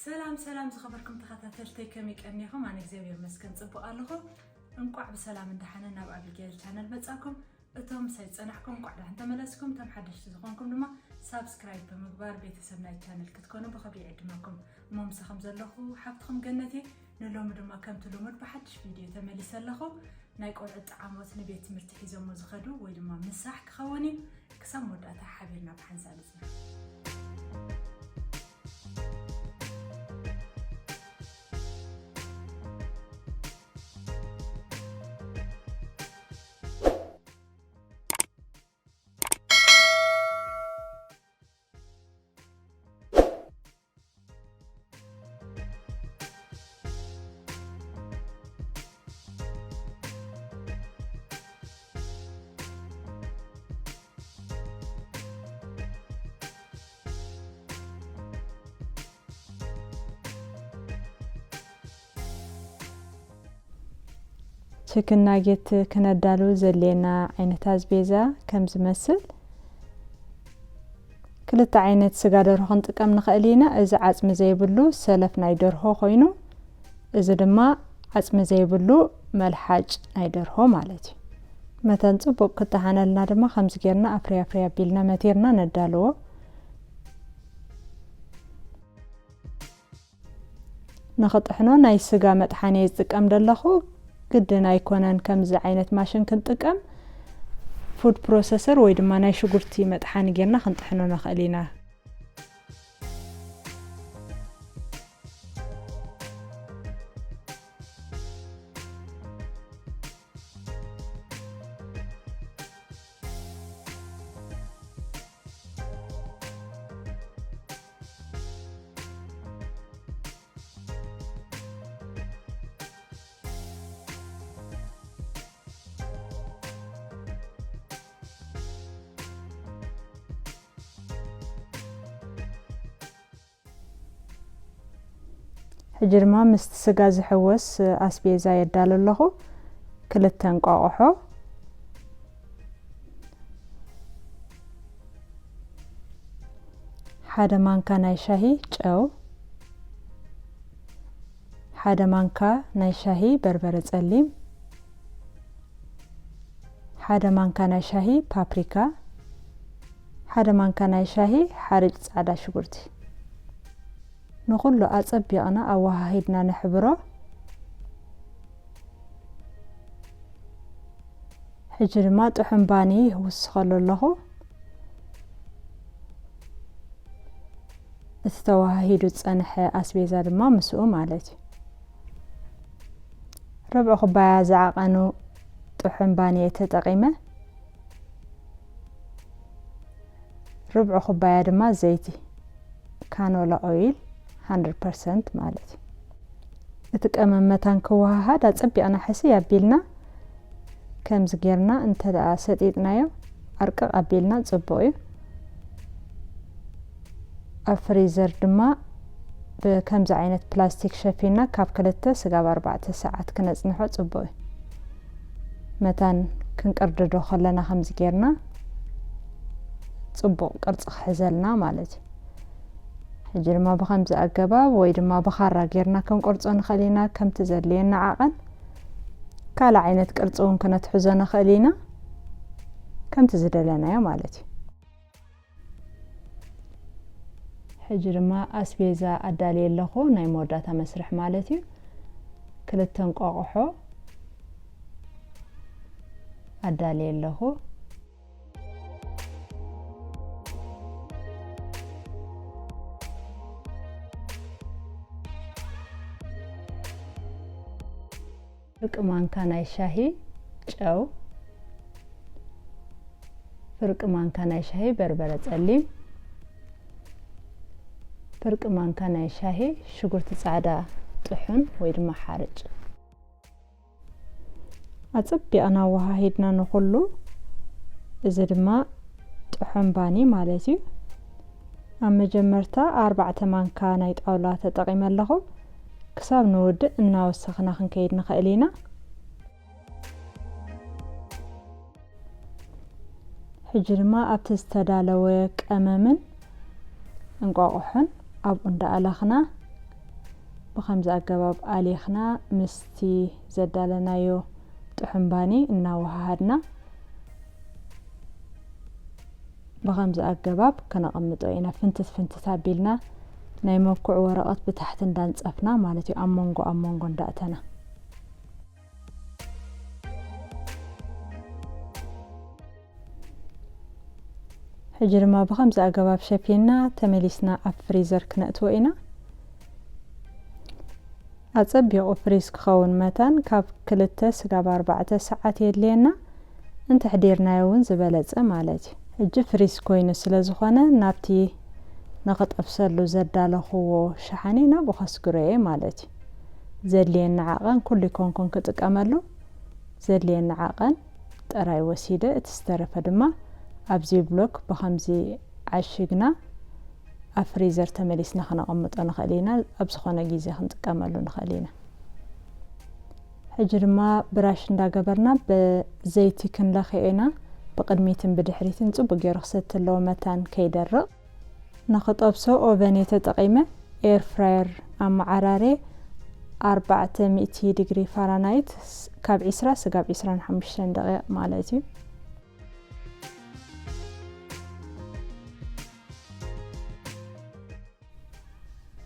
ሰላም ሰላም ዝኸበርኩም ተኸታተልተይ፣ ከመይ ቀኒኹም? ኣነ እግዚኣብሔር ይመስገን ጽቡቕ ኣለኹ። እንቋዕ ብሰላም እንደሓነ ናብ ኣቢጌል ቻነል መጻኩም። እቶም ሳይ ጸናሕኩም እንቋዕ ደሓን ተመለስኩም። እቶም ሓደሽቲ ዝኾንኩም ድማ ሳብስክራይብ ብምግባር ቤተሰብ ናይ ቻነል ክትኮኑ ብኽብሪ ይዕድመኩም። እሞ ምሳኹም ዘለኹ ሓፍትኹም ገነቴ። ንሎሚ ድማ ከምቲ ልሙድ ብሓድሽ ቪድዮ ተመሊሰ ኣለኹ። ናይ ቆልዑ ጣዕሞት ንቤት ትምህርቲ ሒዞሞ ዝኸዱ ወይ ድማ ምሳሕ ክኸውን እዩ። ክሳብ መወዳእታ ሓቢርና ብሓንሳእ ንጽናሕ። ችክን ናጌት ክነዳሉ ዘድልየና ዓይነት ኣስቤዛ ከም ዝመስል፣ ክልተ ዓይነት ስጋ ደርሆ ክንጥቀም ንኽእል ኢና። እዚ ዓጽሚ ዘይብሉ ሰለፍ ናይ ደርሆ ኮይኑ፣ እዚ ድማ ዓጽሚ ዘይብሉ መልሓጭ ናይ ደርሆ ማለት እዩ። መታን ጽቡቕ ክጠሓነልና ድማ ከምዚ ጌርና ኣፍርያ ኣፍርያ ኣቢልና መቲርና ነዳልዎ። ንኽጥሕኖ ናይ ስጋ መጥሓኒ እየ ዝጥቀም ዘለኹ። ግድን ኣይኮነን ከምዚ ዓይነት ማሽን ክንጥቀም። ፉድ ፕሮሰሰር ወይ ድማ ናይ ሽጉርቲ መጥሓኒ ጌርና ክንጥሕኖ ንኽእል ኢና። ሕጂ ድማ ምስቲ ስጋ ዝሕወስ ኣስቤዛ የዳሉ ኣለኹ። ክልተ እንቋቑሖ፣ ሓደ ማንካ ናይ ሻሂ ጨው፣ ሓደ ማንካ ናይ ሻሂ በርበረ ጸሊም፣ ሓደ ማንካ ናይ ሻሂ ፓፕሪካ፣ ሓደ ማንካ ናይ ሻሂ ሓርጭ ጻዕዳ ሽጉርቲ። ንኹሉ ኣጸቢቕና ኣወሃሂድና ነሕብሮ። ሕጂ ድማ ጥሑም ባኒ ይውስኸሉ ኣለኹ። እቲ ተወሃሂዱ ዝጸንሐ ኣስቤዛ ድማ ምስኡ ማለት እዩ። ርብዒ ኩባያ ዝዓቐኑ ጥሑም ባኒ እየ ተጠቒመ። ርብዒ ኩባያ ድማ ዘይቲ ካኖላ ኦይል፣ ሃንድረድ ፐርሰንት ማለት እዩ። እቲ ቀመም መታን ክወሃሃድ ኣጸቢቕና ሕስይ ኣቢልና ከምዚ ጌርና እንተ ደኣ ሰጢጥናዮ፣ ኣርቅቕ ኣቢልና ጽቡቕ እዩ። ኣብ ፍሪዘር ድማ ብከምዚ ዓይነት ፕላስቲክ ሸፊና ካብ ክልተ ስጋብ ኣርባዕተ ሰዓት ክነጽንሖ ጽቡቕ እዩ። መታን ክንቅርድዶ ከለና ከምዚ ጌርና ጽቡቕ ቅርጺ ክሕዘልና ማለት እዩ። ሕጂ ድማ ብኸምዚ ኣገባብ ወይ ድማ ብኻራ ጌርና ክንቆርጾ ንኽእል ኢና። ከምቲ ዘድልየና ዓቐን ካልእ ዓይነት ቅርጺ እውን ክነትሕዞ ንኽእል ኢና፣ ከምቲ ዝደለናዮ ማለት እዩ። ሕጂ ድማ ኣስቤዛ ኣዳልየ ኣለኹ፣ ናይ መወዳእታ መስርሕ ማለት እዩ። ክልተ እንቋቑሖ ኣዳልየ ኣለኹ። ፍርቂ ማንካ ናይ ሻሂ ጨው፣ ፍርቂ ማንካ ናይ ሻሂ በርበረ ጸሊም፣ ፍርቂ ማንካ ናይ ሻሂ ሽጉርቲ ጻዕዳ ጥሑን ወይ ድማ ሓርጭ። ኣጸቢቕና ኣወሃሂድና ንኹሉ። እዚ ድማ ጥሑም ባኒ ማለት እዩ። ኣብ መጀመርታ ኣርባዕተ ማንካ ናይ ጣውላ ተጠቒመ ኣለኹ። ክሳብ ንውድእ እናወሰኽና ክንከይድ ንኽእል ኢና። ሕጂ ድማ ኣብቲ ዝተዳለወ ቀመምን እንቋቑሖን ኣብኡ እንዳኣለኽና ብኸምዚ ኣገባብ ኣሊኽና ምስቲ ዘዳለናዮ ጥሑም ባኒ እናወሃሃድና ብኸምዚ ኣገባብ ከነቐምጦ ኢና። ፍንትት ፍንትት ኣቢልና ናይ መኩዕ ወረቐት ብታሕቲ እንዳንጸፍና ማለት እዩ፣ ኣብ መንጎ ኣብ መንጎ እንዳእተና። ሕጂ ድማ ብኸምዚ ኣገባብ ሸፊንና ተመሊስና ኣብ ፍሪዘር ክነእትዎ ኢና። ኣጸቢቑ ፍሪዝ ክኸውን መታን ካብ ክልተ ስጋብ ኣርባዕተ ሰዓት የድልየና። እንተሕዲርናዮ እውን ዝበለጸ ማለት እዩ። ሕጂ ፍሪዝ ኮይኑ ስለ ዝኾነ ናብቲ ንኽጠብሰሉ ዘዳለኽዎ ሸሓኒ ናብኡ ከስግሮ እየ ማለት እዩ። ዘድልየኒ ዓቐን ኩሉ ይኮንኩን ክጥቀመሉ፣ ዘድልየኒ ዓቐን ጥራይ ወሲደ፣ እቲ ዝተረፈ ድማ ኣብዚ ብሎክ ብኸምዚ ዓሺግና ኣብ ፍሪዘር ተመሊስና ከነቐምጦ ንኽእል ኢና። ኣብ ዝኾነ ግዜ ክንጥቀመሉ ንኽእል ኢና። ሕጂ ድማ ብራሽ እንዳገበርና ብዘይቲ ክንለኽዮ ኢና። ብቕድሚትን ብድሕሪትን ጽቡቕ ገይሩ ክሰቲ ኣለዎ፣ መታን ከይደርቕ። ንኽጠብሶ ኦቨን እየ ተጠቒመ። ኤር ፍራየር ኣመዓራርየ ኣርባዕተ ሚእቲ ዲግሪ ፋራናይት ስ-፣ ካብ ዒስራ ስጋብ ዒስራን ሓሙሽተን ደቂቕ ማለት እዩ።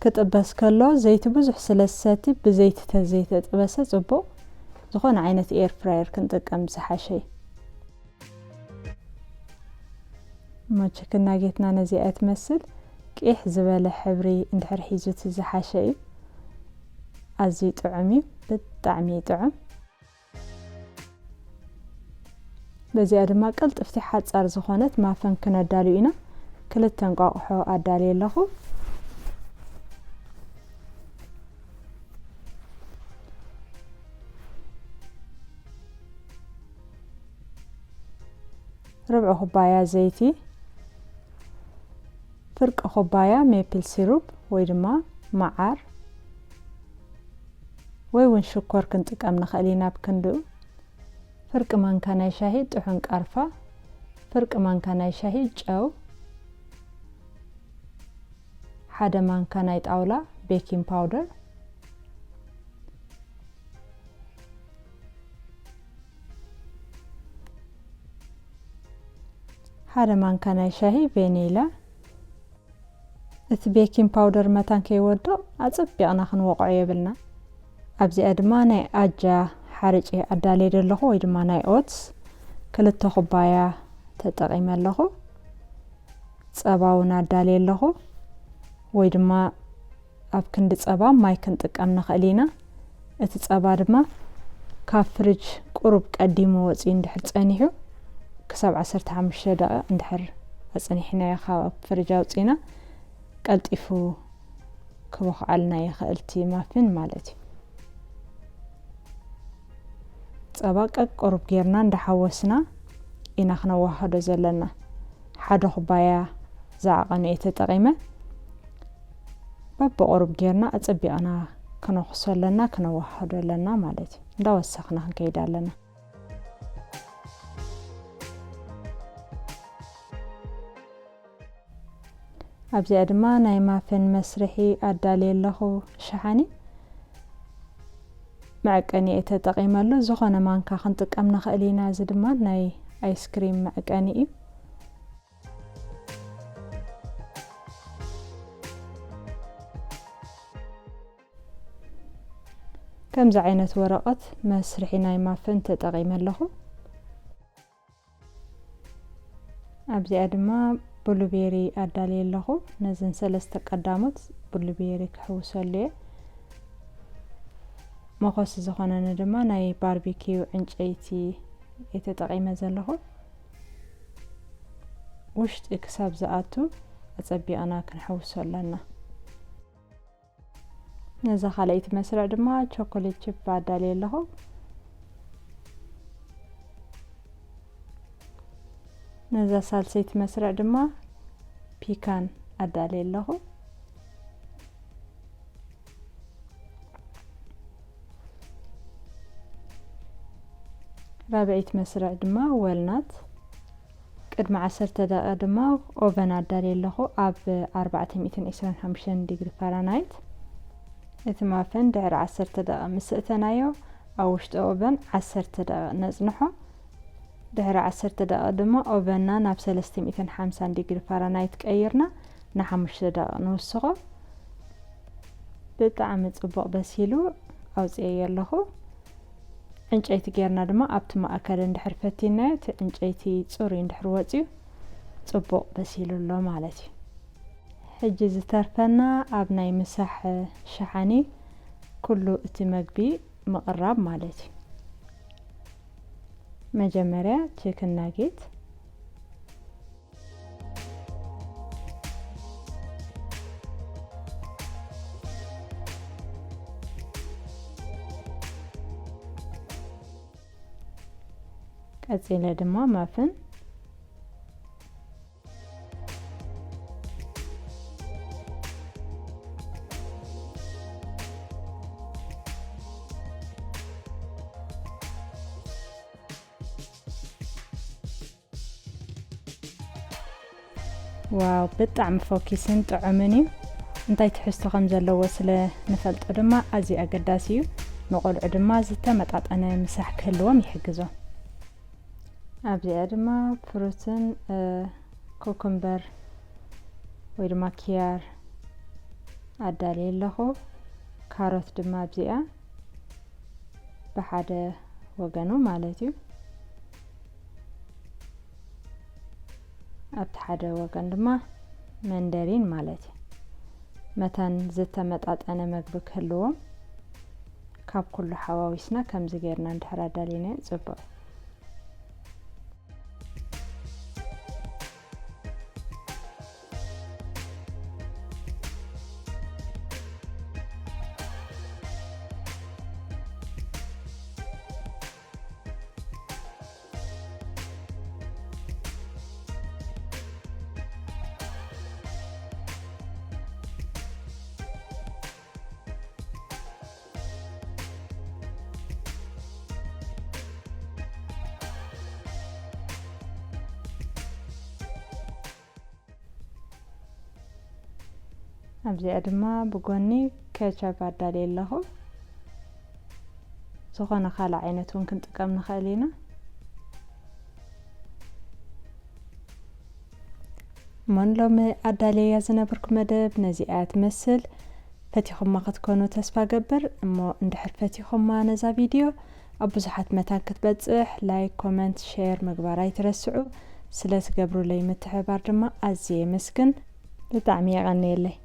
ክጥበስ ከሎ ዘይቲ ብዙሕ ስለ ዝሰቲ ብዘይቲ ተዘይተጠበሰ ጽቡቕ። ዝኾነ ዓይነት ኤር ፍራየር ክንጥቀም ዝሓሸ እዩ። እሞ ችክና ጌትና ነዚኣ ትመስል ቂሕ ዝበለ ሕብሪ እንድሕር ሒዙ እቲ ዝሓሸ እዩ። ኣዝዩ ጥዑም እዩ፣ ብጣዕሚ እዩ ጥዑም። በዚኣ ድማ ቅልጥፍቲ ሓጻር ዝኾነት ማፈን ክነዳሉ ኢና። ክልተ እንቋቑሖ ኣዳልየ ኣለኹ። ርብዒ ኩባያ ዘይቲ፣ ፍርቂ ኩባያ ሜፕል ሲሩፕ ወይ ድማ መዓር ወይ እውን ሽኮር ክንጥቀም ንኽእል ኢና። ኣብ ክንድኡ ፍርቂ ማንካ ናይ ሻሂ ጥሑን ቃርፋ፣ ፍርቂ ማንካ ናይ ሻሂ ጨው፣ ሓደ ማንካ ናይ ጣውላ ቤኪንግ ፓውደር፣ ሓደ ማንካ ናይ ሻሂ ቬኒላ። እቲ ቤኪንግ ፓውደር መታን ከይወድቕ ኣጸቢቕና ክንወቕዖ የብልና። ኣብዚኣ ድማ ናይ ኣጃ ሓርጭ ኣዳልየ ዘለኹ ወይ ድማ ናይ ኦትስ ክልተ ኩባያ ተጠቒመ ኣለኹ። ጸባ እውን ኣዳልየ ኣለኹ ወይ ድማ ኣብ ክንዲ ጸባ ማይ ክንጥቀም ንኽእል ኢና። እቲ ጸባ ድማ ካብ ፍሪጅ ቁሩብ ቀዲሙ ወጺኡ እንድሕር ጸኒሑ ክሳብ ዓሰርተ ሓሙሽተ ደቂቕ እንድሕር ኣጸኒሕናዮ ካብ ፍሪጅ ኣውጺእና ቀልጢፉ ክቦኽዓልና ይኽእል እቲ ማፊን ማለት እዩ። ጸባ ቀቅሩብ ጌርና እንዳሓወስና ኢና ክነዋህዶ ዘለና። ሓደ ኩባያ ዝዓቐኑ እየ ተጠቒመ። በብቑሩብ ጌርና ኣጸቢቕና ክነኹሶ ኣለና፣ ክነዋህዶ ኣለና ማለት እዩ። እንዳወሰኽና ክንከይድ ኣለና። ኣብዚኣ ድማ ናይ ማፈን መስርሒ ኣዳልየ ኣለኹ ሸሓኒ። መዐቀኒ እየ ተጠቒመሉ። ዝኾነ ማንካ ክንጥቀም ንኽእል ኢና። እዚ ድማ ናይ ኣይስክሪም መዐቀኒ እዩ። ከምዚ ዓይነት ወረቐት መስርሒ ናይ ማፈን ተጠቒመ ኣለኹ። ኣብዚኣ ድማ ብሉቤሪ ኣዳልየ ኣለኹ። ነዘን ሰለስተ ቀዳሞት ብሉቤሪ ክሕውሰሉ እየ። መኾሲ ዝኾነኒ ድማ ናይ ባርቢኪው ዕንጨይቲ እየ ተጠቒመ ዘለኹ። ውሽጢ ክሳብ ዝኣቱ ኣጸቢቕና ክንሕውሶ ኣለና። ነዛ ካልኣይቲ መስርዕ ድማ ቸኮሌት ቺፕ ኣዳልየ ኣለኹ። ነዛ ሳልሰይቲ መስርዕ ድማ ፒካን ኣዳልየ ኣለኹ። ራብዐይቲ መስርዕ ድማ ወልናት። ቅድሚ ዓሰርተ ደቂቕ ድማ ኦቨን ኣዳልየ ኣለኹ ኣብ ኣርባዕተ ሚእትን ዕስራን ሓሙሽተን ዲግሪ ፋራናይት። እቲ ማፍን ድሕሪ ዓሰርተ ደቂቕ ምስ እተናዮ፣ ኣብ ውሽጢ ኦቨን ዓሰርተ ደቂቕ ነጽንሖ። ድሕሪ ዓሰርተ ደቂቕ ድማ ኦቨንና ናብ ሰለስተ ሚእትን ሓምሳን ዲግሪ ፋራናይት ቀይርና ንሓሙሽተ ደቂቕ ንውስኾ። ብጣዕሚ ጽቡቕ በሲሉ ኣውጽኤዮ ኣለኹ። ዕንጨይቲ ጌርና ድማ ኣብቲ ማእከል እንድሕር ፈቲናዮ፣ እቲ ዕንጨይቲ ጽሩይ እንድሕር ወጽዩ፣ ጽቡቕ በሲሉ ኣሎ ማለት እዩ። ሕጂ ዝተርፈና ኣብ ናይ ምሳሕ ሸሓኒ ኩሉ እቲ መግቢ ምቕራብ ማለት እዩ። መጀመርያ ቺክን ናጌት። ቀጺለ ድማ ማፍን። ዋው፣ ብጣዕሚ ፎኪስን ጥዑምን እዩ። እንታይ ትሕዝቶ ከም ዘለዎ ስለ ንፈልጦ ድማ ኣዝዩ ኣገዳሲ እዩ። ንቆልዑ ድማ ዝተመጣጠነ ምሳሕ ክህልዎም ይሕግዞም። ኣብዚኣ ድማ ፍሩትን፣ እ፣ ኮኩምበር ወይ ድማ ኪያር ኣዳልየ ኣለኹ። ካሮት ድማ ኣብዚኣ ብሓደ ወገኑ ማለት እዩ። ኣብቲ ሓደ ወገን ድማ መንደሪን ማለት እዩ። መታን ዝተመጣጠነ መግቢ ክህልዎም ካብ ኩሉ ሓዋዊስና ከምዚ ጌርና እንድሕር ኣዳሊናዮ ጽቡቕ። ኣብዚኣ ድማ ብጎኒ ኬቻፕ ኣዳልየ ኣለኹ። ዝኾነ ካልእ ዓይነት እውን ክንጥቀም ንኽእል ኢና። እሞ ንሎሚ ኣዳልየያ ዝነበርኩ መደብ ነዚኣ ትመስል። ፈቲኹማ ክትኮኑ ተስፋ ገብር። እሞ እንድሕር ፈቲኹማ ነዛ ቪድዮ ኣብ ብዙሓት መታን ክትበጽሕ ላይክ፣ ኮመንት፣ ሼር ምግባር ኣይትረስዑ። ስለ ትገብሩለይ ምትሕብባር ድማ ኣዝየ የመስግን። ብጣዕሚ የቐንየለይ።